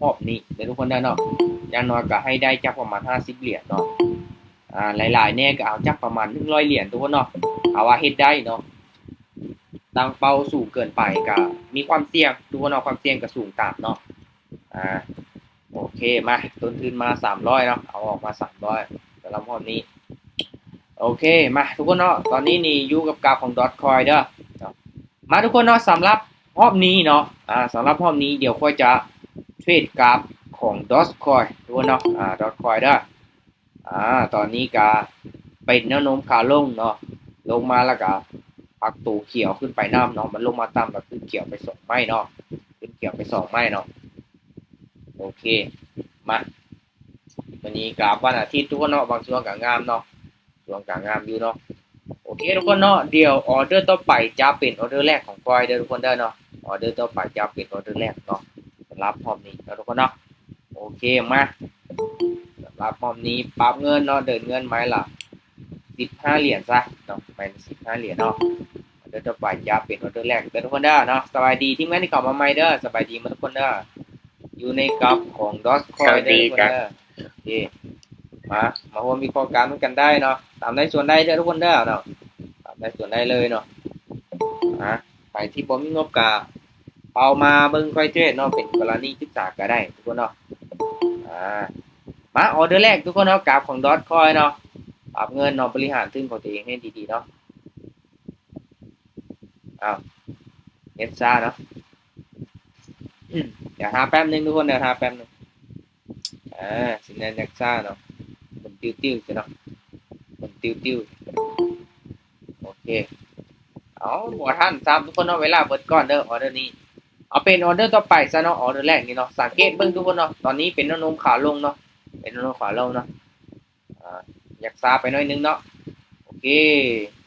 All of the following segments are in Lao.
ຮອບນີ້ເດີທຸກຄົນເດີເນາະ. ຢ່າງໜ້ອຍກໍໃຫ້ໄດ້ຈັກປະມານຫ້າສິບຫຼຽນເນາະ. ອ່າ ຫຼາຍໆແດ່ກໍເອົາຈັກປະມານໜຶ່ງຮ້ອຍຫຼຽນທຸກຄົນເນາະ. ຖ້າວ່າເຮັດໄດ້ເນາະ ຕັ້ງເປົ້າສູງເກີນໄປກໍມີຄວາມສ່ຽງທຸກຄົນເນາະ, ຄວາມສ່ຽງກໍສູງຕາມເນາະ. ອ່າ ໂອເຄ ມາ ຕົ້ນທຶນມາສາມຮ້ອຍເນາະ, ເອົາອອກມາສາມຮ້ອຍສຳລັບຮອບນີ້. ໂອເຄ ມາທຸກຄົນເນາະ, ຕອນນີ້ນີ້ຢູ່ກັບກາຟຂອງ Dogecoin ເດີເນາະ. ມາທຸກຄົນເນາະ, ສຳລັບຮອບນີ້ເນາະ ອ່າ ສຳລັບຮອບນີ້ ດຽວຂ້ອຍຈະເທຣດກາຟຂອງ Dogecoin ທຸກຄົນເນາະ, ອ່າ Dogecoin ເດີ. ອ່າ ຕອນນີ້ກະເປັນແນວໂນ້ມຂາລົງເນາະ, ລົງມາແລ້ວກະປັບໂຕຂຽວຂຶ້ນໄປນຳເນາະ, ມັນລົງມາຕ່ຳແລ້ວຂຶ້ນຂຽວໄປສອງໄມ້ເນາະ, ຂຶ້ນຂຽວໄປສອງໄມ້ເນາະ. ໂອເຄ ມາ ມື້ນີ້ກາຟວັນອາທິດທຸກຄົນເນາະ, ບາງຊ່ວງກະງາມເນາະ, ຊ່ວງກະງາມຢູ່ເນາະ. ໂອເຄທຸກຄົນເນາະ, ດຽວອໍເດີຕໍ່ໄປຈະເປັນອໍເດີແລກຂອງຂ້ອຍເດີທຸກຄົນເດີເນາະ. ອໍເດີຕໍ່ໄປຈະເປັນອໍເດີແລກເນາະ ສຳລັບຮອບນີ້ເນາະທຸກຄົນເນາະ. ໂອເຄ ມາ ສຳລັບຮອບນີ້ປັບເງິນເນາະ, ເດີນເງິນໄມ້ລະສິບຫ້າຫຼຽນຊະເນາະ, ໄມ້ລະສິບຫ້າຫຼຽນເນາະ. ອໍເດີຕໍ່ໄປຈະເປັນອໍເດີແລກເດີທຸກຄົນເດີເນາະ. ສະບາຍດີທີມງານທີ່ເຂົ້າມາໃໝ່ເດີ, ສະບາຍດີໝົດທຸກຄົນເດີ. ຢູ່ໃນກາຟຂອງ Dogecoin ເດີທຸກຄົນເດີ. ໂອເຄ ມາ ມາຮ່ວມວິເຄາະການນຳກັນໄດ້ເນາະ, ຕາມໃດສ່ວນໃດເດີທຸກຄົນເດີເນາະ, ຕາມໃດສ່ວນໃດເລີຍເນາະ. ອ່າ ໃຜທີ່ບໍ່ມີງົບກະເອົາມາເບິ່ງຂ້ອຍເທຣດເນາະ, ເປັນກໍລະນີສຶກສາກໍໄດ້ທຸກຄົນເນາະ. ອ່າ ມາ ອໍເດີແລກທຸກຄົນເນາະ, ກາຟຂອງ Dogecoin ເນາະ, ປັບເງິນເນາະ, ບໍລິຫານທຶນຂອງຕົວເອງໃຫ້ດີໆເນາະ. ອ້າວ ເນັດຊ້າເນາະ, ດຽວຖ້າແປັບໜຶ່ງທຸກຄົນ, ດຽວຖ້າແປັບໜຶ່ງ. ອ່າ ສັນຍານຍັກຊ້າເນາະ, ໝູນຕິວໆຊິເນາະ, ໝູນຕິວໆ. ໂອເຄ ເອົາ ບໍ່ທັນຊ້ຳທຸກຄົນເນາະ, ເວລາເບິດກ່ອນເດີ ອໍເດີນີ້. ເອົາເປັນອໍເດີຕໍ່ໄປຊະເນາະ, ອໍເດີແລກນີ້ເນາະ. ສັງເກດເບິ່ງທຸກຄົນເນາະ, ຕອນນີ້ເປັນແນວໂນ້ມຂາລົງເນາະ, ເປັນແນວໂນ້ມຂາລົງເນາະ. ອ່າ ຍັກຊ້າໄປໜ້ອຍໜຶ່ງເນາະ. ໂອເຄ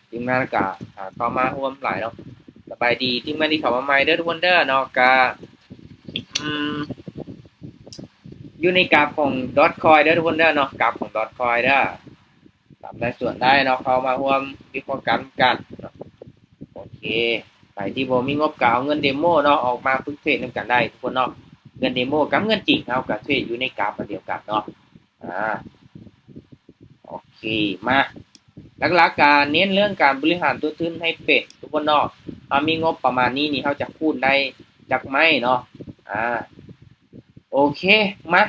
ທີມງານກະ ອ່າ ເຂົ້າມາຮ່ວມຫຼາຍເນາະ. ສະບາຍດີທີມງານທີ່ເຂົ້າມາໃໝ່ເດີທຸກຄົນເດີເນາະ. ກະ ອືມ ຢູ່ໃນກາຟຂອງ Dogecoin ເດີທຸກຄົນເດີເນາະ, ກາຟຂອງ Dogecoin ເດີ. ຕາມໃດສ່ວນໃດເນາະ, ເຂົ້າມາຮ່ວມວິເຄາະການນຳກັນເນາະ. ໂອເຄ ໃຜທີ່ບໍ່ມີງົບກະເອົາເງິນເດໂມເນາະ, ອອກມາຝຶກເທຣດນຳກັນໄດ້ທຸກຄົນເນາະ. ເງິນເດໂມກັບເງິນຈິງ ເຮົາກະເທຣດຢູ່ໃນກາຟອັນດຽວກັນເນາະ. ອ່າ ໂອເຄ ມາ ຫຼັກໆກະເນັ້ນເລື່ອງການບໍລິຫານຕົ້ນທຶນໃຫ້ເປັນທຸກຄົນເນາະ. ເຮົາມີງົບປະມານນີ້ນີ້ ເຮົາຈະຄູນໄດ້ຈັກໄມ້ເນາະ. ອ່າ ໂອເຄ ມາ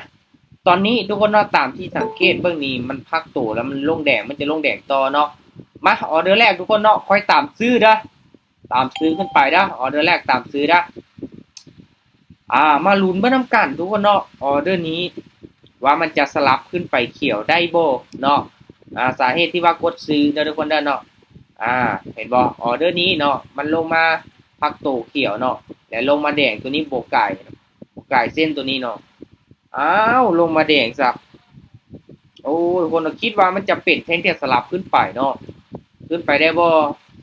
ຕອນນີ້ທຸກຄົນເນາະ, ຕາມທີ່ສັງເກດເບິ່ງນີ້ ມັນພັກໂຕແລ້ວມັນລົງແດງ, ມັນຈະລົງແດງຕໍ່ເນາະ. ມາ ອໍເດີແລກທຸກຄົນເນາະ, ຂ້ອຍຕາມຊື້ເດີ, ຕາມຊື້ຂຶ້ນໄປເດີ, ອໍເດີແລກຕາມຊື້ເດີ. ອ່າ ມາລຸ້ນເບິ່ງນຳກັນທຸກຄົນເນາະ, ອໍເດີນີ້ວ່າມັນຈະສະຫຼັບຂຶ້ນໄປຂຽວໄດ້ບໍ່ເນາະ. ອ່າ ສາເຫດທີ່ວ່າກົດຊື້ເດີທຸກຄົນເດີເນາະ. ອ່າ ເຫັນບໍ່ ອໍເດີນີ້ເນາະ, ມັນລົງມາພັກໂຕຂຽວເນາະ ແລະ ລົງມາແດງຕົວນີ້ບໍ່ກາຍ, ບໍ່ກາຍເສັ້ນຕົວນີ້ເນາະ. ອ້າວ ລົງມາແດງຊະ. ໂອ້ຍ ທຸກຄົນ ຄິດວ່າມັນຈະເປັນແທ່ງທຽນສະຫຼັບຂຶ້ນໄປເນາະ, ຂຶ້ນໄປໄດ້ບໍ່?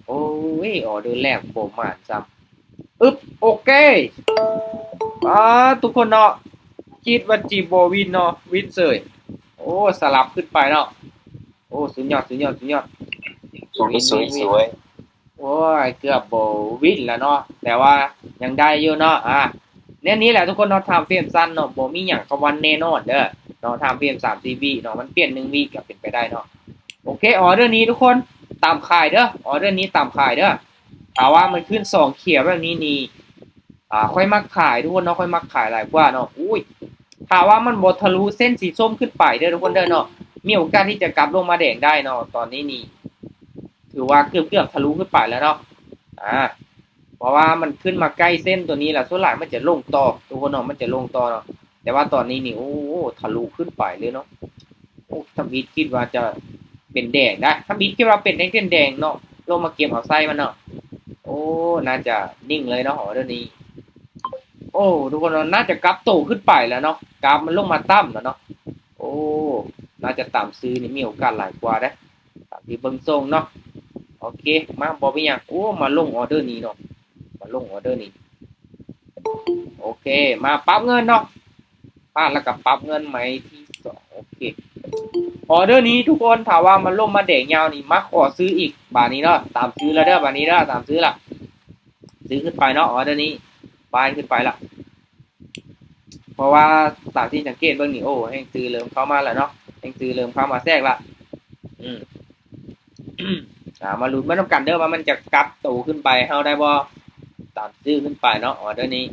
ໂອ້ຍ ອໍເດີແລກບໍ່ໝານຊ້ຳ. ອຶບ ໂອເຄ ປາດ ທຸກຄົນເນາະ, ຄິດວ່າຊິບໍ່ວິນເນາະ, ວິນເສີຍ. ໂອ້ ສະຫຼັບຂຶ້ນໄປເນາະ. ໂອ້ ສຸດຍອດ ສຸດຍອດ ສຸດຍອດ. ສວຍ ສວຍ ສວຍ. ໂອ້ຍ ເກືອບບໍ່ວິນແລ້ວເນາະ, ແຕ່ວ່າຍັງໄດ້ຢູ່ເນາະ. ອ່າ ແນວນີ້ແຫຼະທຸກຄົນເນາະ, ທາມເຟຣມສັ້ນເນາະ, ບໍ່ມີຫຍັງຄຳວ່າແນ່ນອນເດີເນາະ. ທາມເຟຣມສາມສີ່ວິເນາະ, ມັນປ່ຽນໜຶ່ງວິກະເປັນໄປໄດ້ເນາະ. ໂອເຄ ອໍເດີນີ້ທຸກຄົນ ຕາມຂາຍເດີ, ອໍເດີນີ້ຕາມຂາຍເດີ. ຖ້າວ່າມັນຂຶ້ນສອງຂຽວແບບນີ້ນີ້ ອ່າ ຂ້ອຍມັກຂາຍທຸກຄົນເນາະ, ຂ້ອຍມັກຂາຍຫຼາຍກວ່າເນາະ. ອຸ້ຍ ຖ້າວ່າມັນບໍ່ທະລຸເສັ້ນສີສົ້ມຂຶ້ນໄປເດີທຸກຄົນເດີເນາະ, ມີໂອກາດທີ່ຈະກັບລົງມາແດງໄດ້ເນາະ. ຕອນນີ້ນີ້ ຖືວ່າເກືອບໆທະລຸຂຶ້ນໄປແລ້ວເນາະ. ອ່າ ເພາະວ່າມັນຂຶ້ນມາໃກ້ເສັ້ນຕົວນີ້ແລ້ວ ສ່ວນຫຼາຍມັນຈະລົງຕໍ່ທຸກຄົນເນາະ, ມັນຈະລົງຕໍ່ເນາະ. ແຕ່ວ່າຕອນນີ້ນີ້ ໂອ້ ທະລຸຂຶ້ນໄປເລີຍເນາະ. ໂອ້ ທຳອິດຄິດວ່າຈະເປັນແດງນະ, ທຳອິດຄິດວ່າເປັນແດງ ເປັນແດງເນາະ, ລົງມາເກັບເອົາໄຊມັນເນາະ. ໂອ້ ໜ້າຈະນິ່ງເລີຍເນາະ ອໍເດີນີ້. ໂອ້ ທຸກຄົນເນາະ, ໜ້າຈະກັບໂຕຂຶ້ນໄປແລ້ວເນາະ, ກາຟມັນລົງມາຕ່ຳແລ້ວເນາະ. ໂອ້ ໜ້າຈະຕາມຊື້ນີ້ມີໂອກາດຫຼາຍກວ່າເດ້ ຕາມທີ່ເບິ່ງຊົງເນາະ. ໂອເຄ ມາ ບໍ່ເປັນຫຍັງ. ໂອ້ ມາລົງອໍເດີນີ້ເນາະ, ມາລົງອໍເດີນີ້. ໂອເຄ ມາປັບເງິນເນາະ, ພາດແລ້ວກໍປັບເງິນໃໝ່ທີສອງ. ໂອເຄ ອໍເດີນີ້ທຸກຄົນ ຖ້າວ່າມັນລົງມາແດງຍາວນີ້ ມາຂໍຊື້ອີກບາດນີ້ເນາະ. ຕາມຊື້ແລ້ວເດີ ບາດນີ້ເດີ, ຕາມຊື້ລະ, ຊື້ຂຶ້ນໄປເນາະ. ອໍເດີນີ້ບາຍຂຶ້ນໄປລະ. ເພາະວ່າຕາມທີ່ສັງເກດເບິ່ງນີ້ ໂອ້ ແຮງຊື້ເລີ່ມເຂົ້າມາແລ້ວເນາະ ແຮງຊື້ເລີ່ມເຂົ້າມາແຊກລະ ອືມ ອ່າ ມາລຸ້ນເບິ່ງນຳກັນເດີວ່າມັນຈະກັບໂຕຂຶ້ນໄປເຮົາໄດ້ບໍ່ ຕາມຊື້ຂຶ້ນໄປເນາະ ອໍເດີນີ້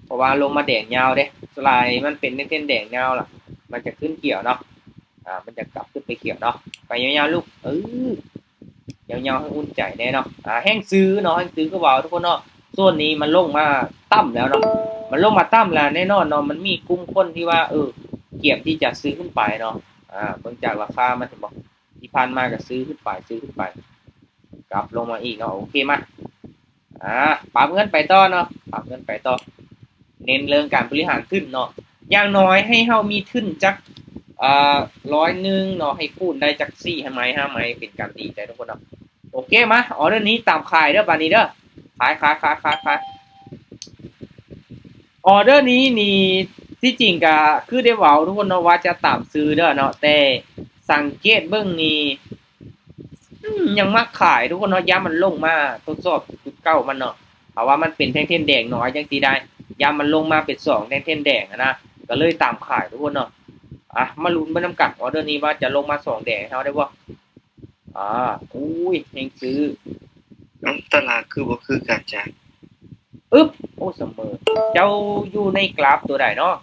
ເພາະວ່າລົງມາແດງຍາວເດ້ ສ່ວນຫຼາຍມັນເປັນເທຣນແດງຍາວລະ ມັນຈະຂຶ້ນຂຽວເນາະ ອ່າ ມັນຈະກັບຂຶ້ນໄປຂຽວເນາະ ໄປຍາວໆລູກ ເອີ ຍາວໆ ໃຫ້ອຸ່ນໃຈແດ່ເນາະ ອ່າ ແຮງຊື້ເນາະ ແຮງຊື້ຄືເວົ້າທຸກຄົນເນາະ ໂຊນນີ້ມັນລົງມາຕ່ຳແລ້ວເນາະ ມັນລົງມາຕ່ຳແລ້ວ ແນ່ນອນເນາະ ມັນມີກຸ່ມຄົນທີ່ວ່າ ເອີ ກຽມທີ່ຈະຊື້ຂຶ້ນໄປເນາະ ອ່າ ເບິ່ງຈາກລາຄາມັນ ເຫັນບໍ່ ທີ່ຜ່ານມາກໍຊື້ຂຶ້ນໄປ ຊື້ຂຶ້ນໄປ ກັບລົງມາອີກເນາະ ໂອເຄ ມາ ອ່າ ປັບເງິນໄປຕໍ່ເນາະ ປັບເງິນໄປຕໍ່ ເນັ້ນເລື່ອງການບໍລິຫານທຶນເນາະ ຢ່າງໜ້ອຍໃຫ້ເຮົາມີທຶນຈັກ ເອີ ຮ້ອຍໜຶ່ງເນາະ ໃຫ້ຄູນໄດ້ຈັກສີ່ໄມ້ຫ້າໄມ້ ເປັນການດີໃຈທຸກຄົນເນາະ ໂອເຄ ມາ ອໍເດີນີ້ຕາມຂາຍເດີ ບາດນີ້ເດີ ຂາຍ ຂາຍ ຂາຍ ຂາຍ ຂາຍ ອໍເດີນີ້ນີ້ ທີ່ຈິງກະຄືໄດ້ເວົ້າທຸກຄົນເນາະ ວ່າຈະຕາມຊື້ເດີເນາະ ແຕ່ສັງເກດເບິ່ງນີ້ ອືມ ຍັງມັກຂາຍທຸກຄົນເນາະ ຢ້ານມັນລົງມາທົດສອບຈຸດເກົ່າມັນເນາະ ເພາະວ່າມັນເປັນແທ່ງທຽນແດງໜ້ອຍຈັ່ງຊີ້ໄດ໋ ຢ້ານມັນລົງມາເປັນສອງແທ່ງທຽນແດງຫັ້ນນະ ກໍເລີຍຕາມຂາຍທຸກຄົນເນາະ ອ່ະ ມາລຸ້ນເບິ່ງນຳກັນ ອໍເດີນີ້ວ່າຈະລົງມາສອງແດງໃຫ້ເຮົາໄດ້ບໍ່? ອ່າ ໂອ້ຍ ແຮງຊື້ ເອົ້າ ຕະຫຼາດຄືບໍ່ຄືກັນຈ້າ? ອຶບ ໂອ້ ສະເໝີ ເຈົ້າຢູ່ໃນກຣາຟຕົວໃດເນາະ?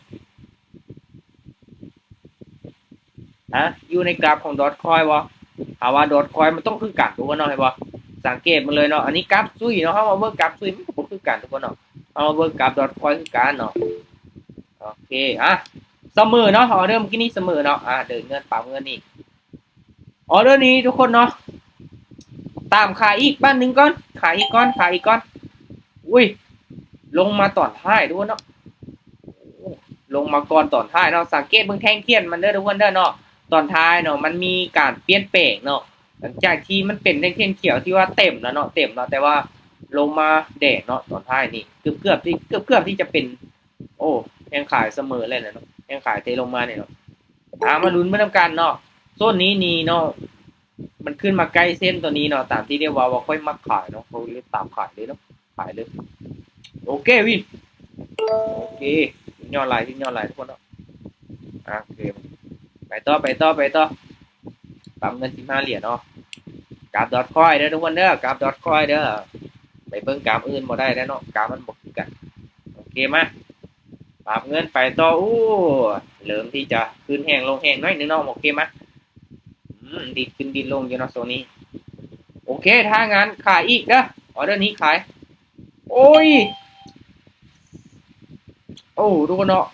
ຮະ ຢູ່ໃນກຣາຟຂອງດອດຄອຍບໍ່? ຖ້າວ່າດອດຄອຍມັນຕ້ອງຄືກັນ ທຸກຄົນເນາະ ເຫັນບໍ່? ສັງເກດເບິ່ງເລີຍເນາະ ອັນນີ້ກຣາຟຊຸຍເນາະ ເຮົາມາເບິ່ງກຣາຟຊຸຍມັນກໍບໍ່ຄືກັນ ທຸກຄົນເນາະ ເຮົາມາເບິ່ງກຣາຟດອດຄອຍຄືກັນເນາະ ໂອເຄ ອ່ະ ສະເໝີເນາະ ອໍເດີມື້ກີ້ນີ້ສະເໝີເນາະ ອ່າ ເດີນເງິນ ປັບເງິນອີກ ອໍເດີນີ້ທຸກຄົນເນາະ ຕາມຂາຍອີກບາດໜຶ່ງກ່ອນ ຂາຍອີກກ່ອນ ຂາຍອີກກ່ອນ ອຸ້ຍ ລົງມາຕອນທ້າຍທຸກຄົນເນາະ ລົງມາກ່ອນຕອນທ້າຍເນາະ ສັງເກດເບິ່ງແທ່ງທຽນມັນເດີທຸກຄົນເດີເນາະ ຕອນທ້າຍເນາະ ມັນມີການປ່ຽນແປງເນາະ ຫຼັງຈາກທີ່ມັນເປັນແທ່ງທຽນຂຽວທີ່ວ່າເຕັມແລ້ວເນາະ ເຕັມແລ້ວ ແຕ່ວ່າລົງມາແດງເນາະ ຕອນທ້າຍນີ້ ເກືອບໆທີ່ ເກືອບໆທີ່ຈະເປັນ ໂອ້ ແຮງຂາຍສະເໝີແລ້ວເນາະ ແຮງຂາຍເທລົງມານີ້ເນາະ ອ່າ ມາລຸ້ນໄປນຳກັນເນາະ ໂຊນນີ້ນີ້ເນາະ ມັນຂຶ້ນມາໃກ້ເສັ້ນຕົວນີ້ເນາະ ຕາມທີ່ໄດ້ເວົ້າວ່າຂ້ອຍມັກຂາຍເນາະ ຂ້ອຍເລີຍຕາມຂາຍເລີຍເນາະ ຂາຍເລີຍ ໂອເຄ ວິນ ໂອເຄ ສຸດຍອດຫຼາຍ ສຸດຍອດຫຼາຍທຸກຄົນເນາະ ອ່າ ໂອເຄ ໄປຕໍ່ ໄປຕໍ່ ໄປຕໍ່ ປັບເງິນສິບຫ້າຫຼຽນເນາະ ກຣາຟດອດຄອຍເດີທຸກຄົນເດີ ກຣາຟດອດຄອຍເດີ ໄປເບິ່ງກຣາຟອື່ນບໍ່ໄດ້ແລ້ວເນາະ ກຣາຟມັນບໍ່ຄືກັນ ໂອເຄ ມາ ປັບເງິນໄປຕໍ່ ໂອ້ ເລີ່ມທີ່ຈະຂຶ້ນແຮງລົງແຮງໜ້ອຍໜຶ່ງເນາະ ໂອເຄ ມາ ອືມ ດິດຂຶ້ນດິດລົງຢູ່ເນາະ ໂຊນນີ້ ໂອເຄ ຖ້າງານຂາຍອີກເດີ ອໍເດີນີ້ຂາຍ ໂອ້ຍ ໂອ້ ທຸກຄົນເນາະ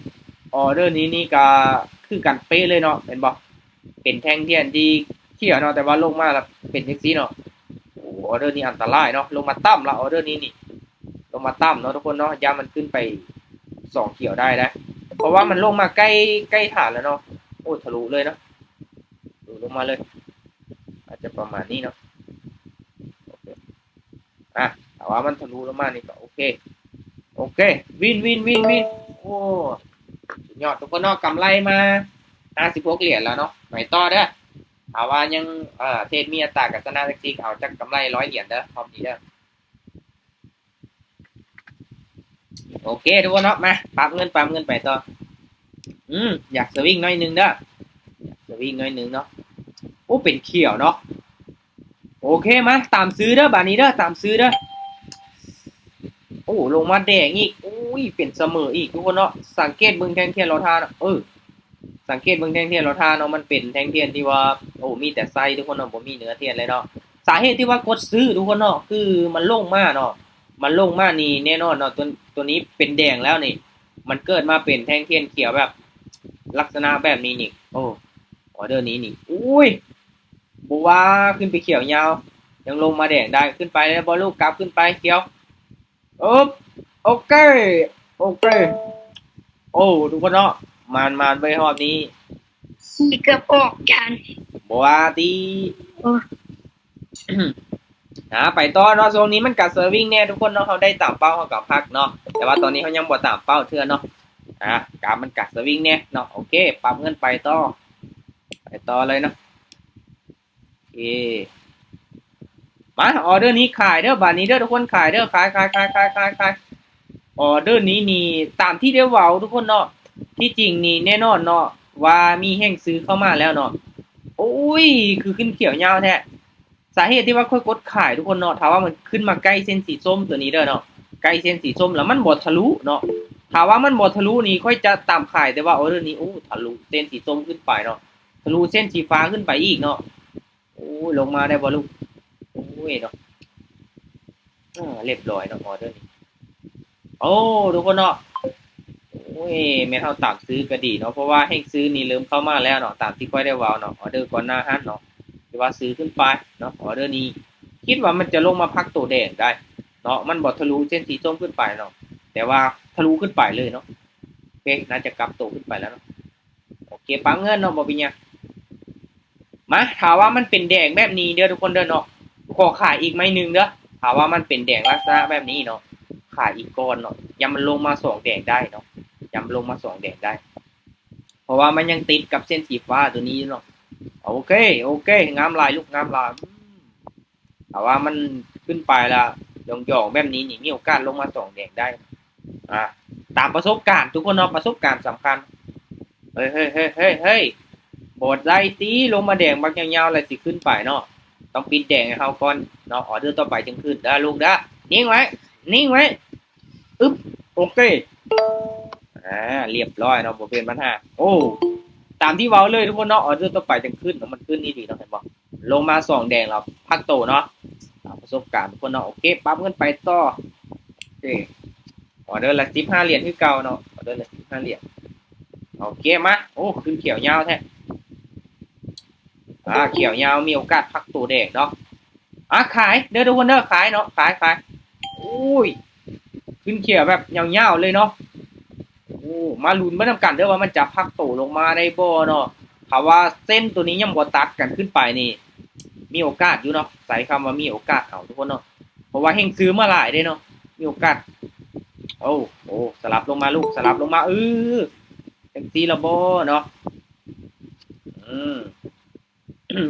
ອໍເດີນີ້ນີ້ກະຄືກັນເປະເລີຍເນາະ ເຫັນບໍ່ ເປັນແທ່ງທຽນທີ່ຂຽວເນາະ ແຕ່ວ່າລົງມາລະເປັນຈັ່ງຊີ້ເນາະ ໂອ້ ອໍເດີນີ້ອັນຕະລາຍເນາະ ລົງມາຕ່ຳລະ ອໍເດີນີ້ນີ້ ລົງມາຕ່ຳເນາະທຸກຄົນເນາະ ຢ້ານມັນຂຶ້ນໄປສອງຂຽວໄດ້ນະ ເພາະວ່າມັນລົງມາໃກ້ ໃກ້ຖານແລ້ວເນາະ ໂອ້ ທະລຸເລີຍເນາະ ທະລຸລົງມາເລີຍ ອາດຈະປະມານນີ້ເນາະ ໂອເຄ ອ່ະ ຖ້າວ່າມັນທະລຸລົງມານີ້ກໍໂອເຄ ໂອເຄ ວິນ ວິນ ວິນ ວິນ ໂອ້ ສຸດຍອດທຸກຄົນເນາະ ກຳໄລມາຫ້າສິບຫົກຫຼຽນແລ້ວເນາະ ໄປຕໍ່ເດີ ຖ້າວ່າຍັງ ເອີ ເທຣດມີອັດຕາການຊະນະຈັກຊີ້ ເອົາຈັກກຳໄລຮ້ອຍຫຼຽນເດີ ຮອບນີ້ເດີ ໂອເຄທຸກຄົນເນາະ ມາ ປັບເງິນ ປັບເງິນໄປຕໍ່ ອືມ ຢາກສະວິງໜ້ອຍໜຶ່ງເດີ ສະວິງໜ້ອຍໜຶ່ງເນາະ ໂອ້ ເປັນຂຽວເນາະ ໂອເຄ ມາ ຕາມຊື້ເດີ ບາດນີ້ເດີ ຕາມຊື້ເດີ ໂອ້ ລົງມາແດງອີກ ໂອ້ຍ ເປັນສະເໝີອີກທຸກຄົນເນາະ ສັງເກດເບິ່ງແທ່ງທຽນລໍທ່າເນາະ ເອີ ສັງເກດເບິ່ງແທ່ງທຽນລໍທ່າເນາະ ມັນເປັນແທ່ງທຽນທີ່ວ່າ ໂອ້ ມີແຕ່ໄສ້ທຸກຄົນເນາະ ບໍ່ມີເນື້ອທຽນເລີຍເນາະ ສາເຫດທີ່ວ່າກົດຊື້ທຸກຄົນເນາະ ຄືມັນລົງມາເນາະ ມັນລົງມານີ້ແນ່ນອນເນາະ ຕົວ ຕົວນີ້ເປັນແດງແລ້ວນີ້ ມັນເກີດມາເປັນແທ່ງທຽນຂຽວແບບ ລັກສະນະແບບນີ້ນີ້ ໂອ້ ອໍເດີນີ້ນີ້ ໂອ້ຍ ບໍ່ວ່າ ຂຶ້ນໄປຂຽວຍາວ ຍັງລົງມາແດງໄດ້ ຂຶ້ນໄປໄດ້ບໍ່ລູກ ກັບຂຶ້ນໄປຂຽວ ອຶບ ໂອເຄ ໂອເຄ ໂອ້ ທຸກຄົນເນາະ ມານໆເວີຍຮອບນີ້ ຂີ້ເກືອບອອກຈານ ບໍ່ວ່າຕິ ໂອ້ ອ່າ ໄປຕໍ່ເນາະ ຊ່ວງນີ້ມັນກະສະວິງແດ່ທຸກຄົນເນາະ ເຮົາໄດ້ຕາມເປົ້າເຮົາກະພັກເນາະ ແຕ່ວ່າຕອນນີ້ເຮົາຍັງບໍ່ຕາມເປົ້າເທື່ອເນາະ ອ່າ ກາບມັນກະສະວິງແດ່ເນາະ ໂອເຄ ປັບເງິນໄປຕໍ່ ໄປຕໍ່ເລີຍເນາະ ເອ ມາ ອໍເດີນີ້ຂາຍເດີ ບາດນີ້ເດີ ທຸກຄົນຂາຍເດີ ຂາຍ ຂາຍ ຂາຍ ຂາຍ ຂາຍ ອໍເດີນີ້ນີ້ ຕາມທີ່ໄດ້ເວົ້າທຸກຄົນເນາະ ທີ່ຈິງນີ້ແນ່ນອນເນາະ ວ່າມີແຮງຊື້ເຂົ້າມາແລ້ວເນາະ. ໂອ້ຍ ຄືຂຶ້ນຂຽວຍາວແທ້. ສາເຫດທີ່ວ່າຂ້ອຍກົດຂາຍທຸກຄົນເນາະ ຖ້າວ່າມັນຂຶ້ນມາໃກ້ເສັ້ນສີສົ້ມຕົວນີ້ເດີເນາະ ໃກ້ເສັ້ນສີສົ້ມແລ້ວມັນບໍ່ທະລຸເນາະ. ຖ້າວ່າມັນບໍ່ທະລຸນີ້ ຂ້ອຍຈະຕາມຂາຍ ແຕ່ວ່າອອເດີນີ້ ໂອ້ ທະລຸເສັ້ນສີສົ້ມຂຶ້ນໄປເນາະ ທະລຸເສັ້ນສີຟ້າຂຶ້ນໄປອີກເນາະ. ໂອ້ຍ ລົງມາໄດ້ບໍ່ລູກ? ໂອ້ຍເນາະ ເອີ ລຽບຮ້ອຍເນາະ ອອເດີນີ້. ໂອ້ ທຸກຄົນເນາະ ໂອ້ຍ ແມ່ນເຮົາຕາມຊື້ກໍດີເນາະ ເພາະວ່າແຮງຊື້ນີ້ເລີ່ມເຂົ້າມາແລ້ວເນາະ ຕາມທີ່ຂ້ອຍໄດ້ເວົ້າເນາະ. ອອເດີກ່ອນໜ້າຫັ້ນເນາະ ທີ່ວ່າຊື້ຂຶ້ນໄປເນາະ ອອເດີນີ້ຄິດວ່າມັນຈະລົງມາພັກໂຕແດງໄດ້ເນາະ ມັນບໍ່ທະລຸເສັ້ນສີສົ້ມຂຶ້ນໄປເນາະ ແຕ່ວ່າທະລຸຂຶ້ນໄປເລີຍເນາະ. ໂອເຄ ໜ້າຈະກັບໂຕຂຶ້ນໄປແລ້ວເນາະ. ໂອເຄ ປັບເງິນເນາະ ບໍ່ເປັນຫຍັງ. ມາ ຖ້າວ່າມັນເປັນແດງແບບນີ້ເດີທຸກຄົນເດີເນາະ ຂໍຂາຍອີກໄມ້ໜຶ່ງເດີ. ຖ້າວ່າມັນເປັນແດງລັກສະນະແບບນີ້ເນາະ ຂາຍອີກກ່ອນເນາະ ຢ້ານມັນລົງມາສອງແດງໄດ້ເນາະ ຢ້ານມັນລົງມາສອງແດງໄດ້ ເພາະວ່າມັນຍັງຕິດກັບເສັ້ນສີຟ້າຕົວນີ້ຢູ່ເນາະ. ໂອເຄ ໂອເຄ ງາມຫຼາຍລູກ ງາມຫຼາຍ. ຖ້າວ່າມັນຂຶ້ນໄປລະຫຍ້ອງໆແບບນີ້ນີ້ ມີໂອກາດລົງມາສອງແດງໄດ້. ອ່າ ຕາມປະສົບການທຸກຄົນເນາະ ປະສົບການສຳຄັນ. ເຮີ້ຍໆໆໆ ບໍ່ໄດ້ຕິ ລົງມາແດງບັກຍາວໆ ແລ້ວຊິຂຶ້ນໄປເນາະ ຕ້ອງປິດແດງໃຫ້ເຮົາກ່ອນເນາະ ອອເດີຕໍ່ໄປຈຶ່ງຂຶ້ນເດີລູກເດີ. ນິ່ງໄວ້ ນິ່ງໄວ້ ອຶບ ໂອເຄ ອ່າ ລຽບຮ້ອຍເນາະ ບໍ່ເປັນບັນຫາ. ໂອ້ ຕາມທີ່ເວົ້າເລີຍທຸກຄົນເນາະ ອອເດີຕໍ່ໄປຈັ່ງຂຶ້ນເນາະ ມັນຂຶ້ນອີ່ຫຼີເນາະ ເຫັນບໍ່ ລົງມາສອງແດງແລ້ວພັກໂຕເນາະ. ອ່າ ປະສົບການທຸກຄົນເນາະ. ໂອເຄ ປັບເງິນໄປຕໍ່. ໂອເຄ ອອເດີລະສິບຫ້າຫຼຽນຄືເກົ່າເນາະ ອອເດີລະສິບຫ້າຫຼຽນ. ໂອເຄ ມາ ໂອ້ ຂຶ້ນຂຽວຍາວແທ້. ອ່າ ຂຽວຍາວ ມີໂອກາດພັກໂຕແດງເນາະ. ອ່າ ຂາຍເດີທຸກຄົນເດີ ຂາຍເນາະ ຂາຍ ຂາຍ. ໂອ້ຍ ຂຶ້ນຂຽວແບບຍາວໆເລີຍເນາະ. ໂອ້ ມາລຸ້ນໄປນຳກັນເດີວ່າມັນຈະພັກໂຕລົງມາໄດ້ບໍ່ເນາະ. ຖ້າວ່າເສັ້ນໂຕນີ້ຍັງບໍ່ຕັດກັນຂຶ້ນໄປນີ້ ມີໂອກາດຢູ່ເນາະ ໃຊ້ຄຳວ່າມີໂອກາດເອົາທຸກຄົນເນາະ ເພາະວ່າແຮງຊື້ມາຫຼາຍເດ້ເນາະ ມີໂອກາດ. ໂອ້ ໂອ້ ສະຫຼັບລົງມາລູກ ສະຫຼັບລົງມາ ເອີ ຈັ່ງຊີ້ລະບໍ່ເນາະ. ອືມ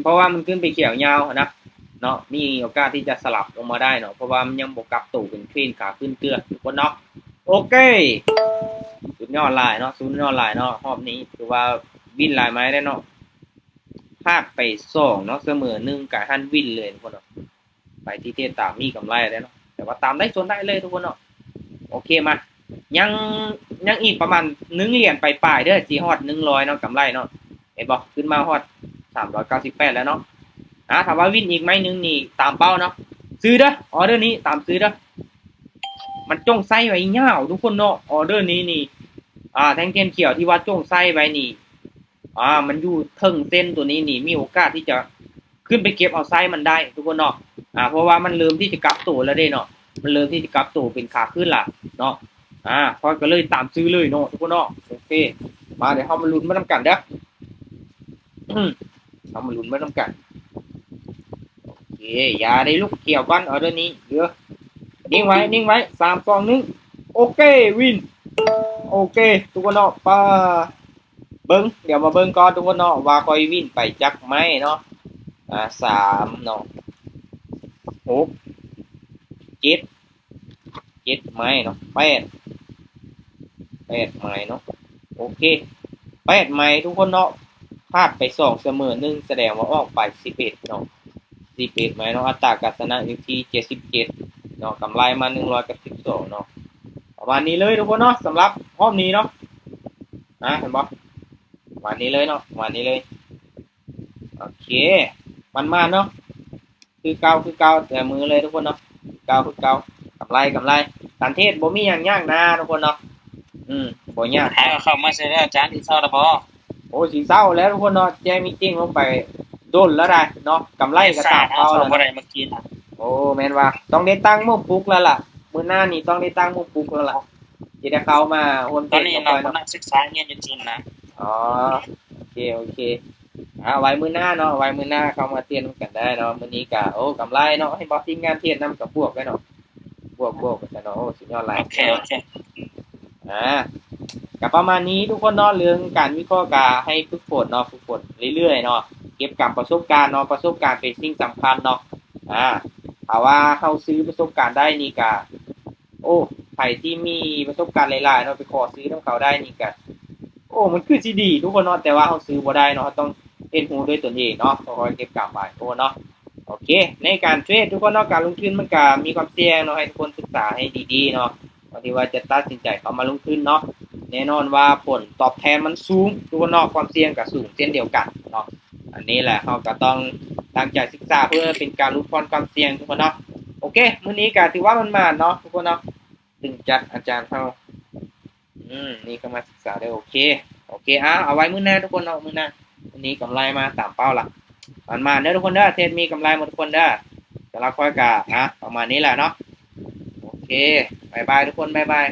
ເພາະວ່າມັນຂຶ້ນໄປຂຽວຍາວຫັ້ນນະເນາະ ມີໂອກາດທີ່ຈະສະຫຼັບລົງມາໄດ້ເນາະ ເພາະວ່າມັນຍັງບໍ່ກັບໂຕເປັນເທຣນຂາຂຶ້ນເທື່ອທຸກຄົນເນາະ. ໂອເຄ ສຸດຍອດຫຼາຍເນາະ ສຸດຍອດຫຼາຍເນາະ. ຮອບນີ້ຖືວ່າວິນຫຼາຍໄມ້ແລ້ວເນາະ ພາດໄປສອງເນາະ ສະເໝີໜຶ່ງ ກະຫັ້ນວິນເລີຍທຸກຄົນເນາະ. ໄປທີ່ເທດຕາມມີກຳໄລແລ້ວເນາະ ແຕ່ວ່າຕາມໄດ້ສ່ວນໄດ້ເລີຍທຸກຄົນເນາະ. ໂອເຄ ມາ ຍັງ ຍັງອີກປະມານໜຶ່ງຫຼຽນປາຍໆເດີ ຊິຮອດໜຶ່ງຮ້ອຍເນາະ ກຳໄລເນາະ. ເຫັນບໍ່ ຂຶ້ນມາຮອດສາມຮ້ອຍເກົ້າສິບແປດແລ້ວເນາະ. ອ່າ ຖ້າວ່າວິນອີກໄມ້ໜຶ່ງນີ້ຕາມເປົ້າເນາະ ຊື້ເດີ ອອເດີນີ້ຕາມຊື້ເດີ. ມັນຈົ່ງໄຊໄວ້ຍາວທຸກຄົນເນາະ ອອເດີນີ້ນີ້. ອ່າ ແທ່ງທຽນຂຽວທີ່ວ່າຈົ່ງໄຊໄວ້ນີ້ ອ່າ ມັນຢູ່ເທິງເສັ້ນຕົວນີ້ນີ້ ມີໂອກາດທີ່ຈະຂຶ້ນໄປເກັບເອົາໄຊມັນໄດ້ທຸກຄົນເນາະ. ອ່າ ເພາະວ່າມັນເລີ່ມທີ່ຈະກັບໂຕແລ້ວເດ້ເນາະ ມັນເລີ່ມທີ່ຈະກັບໂຕເປັນຂາຂຶ້ນລະເນາະ. ອ່າ ຂ້ອຍກໍເລີຍຕາມຊື້ເລີຍເນາະທຸກຄົນເນາະ. ໂອເຄ ມາ ດຽວເຮົາມາລຸ້ນໄປນຳກັນເດີ ເຮົາມາລຸ້ນໄປນຳກັນ. ໂອເຄ ຢ່າໄດ້ລູກຂຽວປັນ ອອເດີນີ້ເດີ. ນິ່ງໄວ້ ນິ່ງໄວ້ ສາມ ສອງ ໜຶ່ງ ໂອເຄ ວິນ. ໂອເຄ ທຸກຄົນເນາະ ປາ ເບິ່ງ ດຽວມາເບິ່ງກ່ອນທຸກຄົນເນາະ ວ່າຂ້ອຍວິນໄປຈັກໄມ້ເນາະ. ອ່າ ສາມເນາະ ຫົກ ເຈັດ ເຈັດໄມ້ເນາະ ແປດ ແປດໄມ້ເນາະ. ໂອເຄ ແປດໄມ້ທຸກຄົນເນາະ ພາດໄປສອງ ສະເໝີໜຶ່ງ ສະແດງວ່າອອກໄປສິບເອັດເນາະ ສິບເອັດໄມ້ເນາະ. ອັດຕາການຊະນະຢູ່ທີ່ເຈັດສິບເຈັດເນາະ ກຳໄລມາໜຶ່ງຮ້ອຍກັບສິບສອງເນາະ. ປະມານນີ້ເລີຍທຸກຄົນເນາະ ສຳລັບຮອບນີ້ເນາະ. ອ່າ ເຫັນບໍ່ ປະມານນີ້ເລີຍເນາະ ປະມານນີ້ເລີຍ. ໂອເຄ ໝານໆເນາະ ຄືເກົ່າ ຄືເກົ່າ ແຕ່ມືເລີຍທຸກຄົນເນາະ ຄືເກົ່າ ຄືເກົ່າ. ກຳໄລ ກຳໄລ ການເທດບໍ່ມີຫຍັງຍາກນາທຸກຄົນເນາະ. ອືມ ບໍ່ຍາກ. ຫາເຂົ້າມາໃສ່ແລ້ວ ອາຈານ ຊິເຊົາແລ້ວບໍ່? ໂອ້ ຊິເຊົາແລ້ວທຸກຄົນເນາະ ແຈ້ມີຈິງລົງໄປດົນແລ້ວໄດ໋ເນາະ ກຳໄລກໍຕາມເກົ່າແລ້ວ. ບໍ່ໄດ້ມາກິນ ໂອ້ ແມ່ນວ່າ ຕ້ອງໄດ້ຕັ້ງໝູ່ປຸກແລ້ວລະ ມື້ໜ້ານີ້ຕ້ອງໄດ້ຕັ້ງໝູ່ປຸກແລ້ວລະ ຊິໄດ້ເຂົ້າມາຮ່ວມເທດກັບຂ້ອຍເນາະ. ຕອນນີ້ເນາະ ກຳລັງສຶກສາຮຽນຢູ່ຈີນນະ. ອໍ ໂອເຄ ໂອເຄ ອ່າ ໄວ້ມື້ໜ້າເນາະ ໄວ້ມື້ໜ້າເຂົ້າມາທຽນນຳກັນໄດ້ເນາະ. ມື້ນີ້ກະ ໂອ້ ກຳໄລເນາະ ເຫັນບໍ່ ທີມງານທຽນນຳກະບວກໄດ້ເນາະ ບວກ ບວກໄປຊະເນາະ. ໂອ້ ສຸດຍອດຫຼາຍ ໂອເຄ ໂອເຄ ອ່າ ກະປະມານນີ້ທຸກຄົນເນາະ. ເລື່ອງການວິເຄາະກະໃຫ້ຝຶກຝົນເນາະ ຝຶກຝົນເລື້ອຍໆເນາະ ເກັບກຳປະສົບການເນາະ ປະສົບການເປັນສິ່ງສຳຄັນເນາະ. ອ່າ ຖ້າວ່າເຮົາຊື້ປະສົບການໄດ້ນີ້ກະ ໂອ້ ໃຜທີ່ມີປະສົບການຫຼາຍໆເນາະ ໄປຂໍຊື້ນຳເຂົາໄດ້ນີ້ກະ ອ້ ມັນຄືຊິດີທຸກຄົນເນາະ ແຕ່ວ່າເຮົາຊື້ບໍ່ໄດ້ເນາະ ເຮົາຕ້ອງຮຽນຮູ້ດ້ວຍຕົນເອງເນາະ ຄ່ອຍໆເກັບກຳໄວ້ ໂອ້ເນາະ. ໂອເຄ ໃນການເທຣດທຸກຄົນເນາະ ການລົງທຶນມັນກະມີຄວາມສ່ຽງເນາະ ໃຫ້ທຸກຄົນສຶກສາໃຫ້ດີໆເນາະ ກ່ອນທີ່ວ່າຈະຕັດສິນໃຈເຂົ້າມາລົງທຶນເນາະ. ແນ່ນອນວ່າຜົນຕອບແທນມັນສູງທຸກຄົນເນາະ ຄວາມສ່ຽງກະສູງເຊັ່ນດຽວກັນເນາະ. ອັນນີ້ແຫຼະ ເຮົາກະຕ້ອງຕັ້ງໃຈສຶກສາເພື່ອເປັນການຫຼຸດຜ່ອນຄວາມສ່ຽງທຸກຄົນເນາະ. ໂອເຄ ມື້ນີ້ກະຖືວ່າມັນໝານເນາະທຸກຄົນເນາະ ເຊິ່ງຈາກອາຈານເຮົາ ອືມ ນີ້ເຂົ້າມາສຶກສາເດີ. ໂອເຄ ໂອເຄ ອ່າ ເອົາໄວ້ມື້ໜ້າທຸກຄົນເນາະ ມື້ໜ້າ. ມື້ນີ້ກຳໄລມາຕາມເປົ້າລະ ໝານໆເດີທຸກຄົນເດີ ເທຣດມີກຳໄລໝົດທຸກຄົນເດີ. ສຳລັບຂ້ອຍກະ ອ່າ ປະມານນີ້ແຫຼະເນາະ. ໂອເຄ ບາຍບາຍທຸກຄົນ ບາຍບາຍ.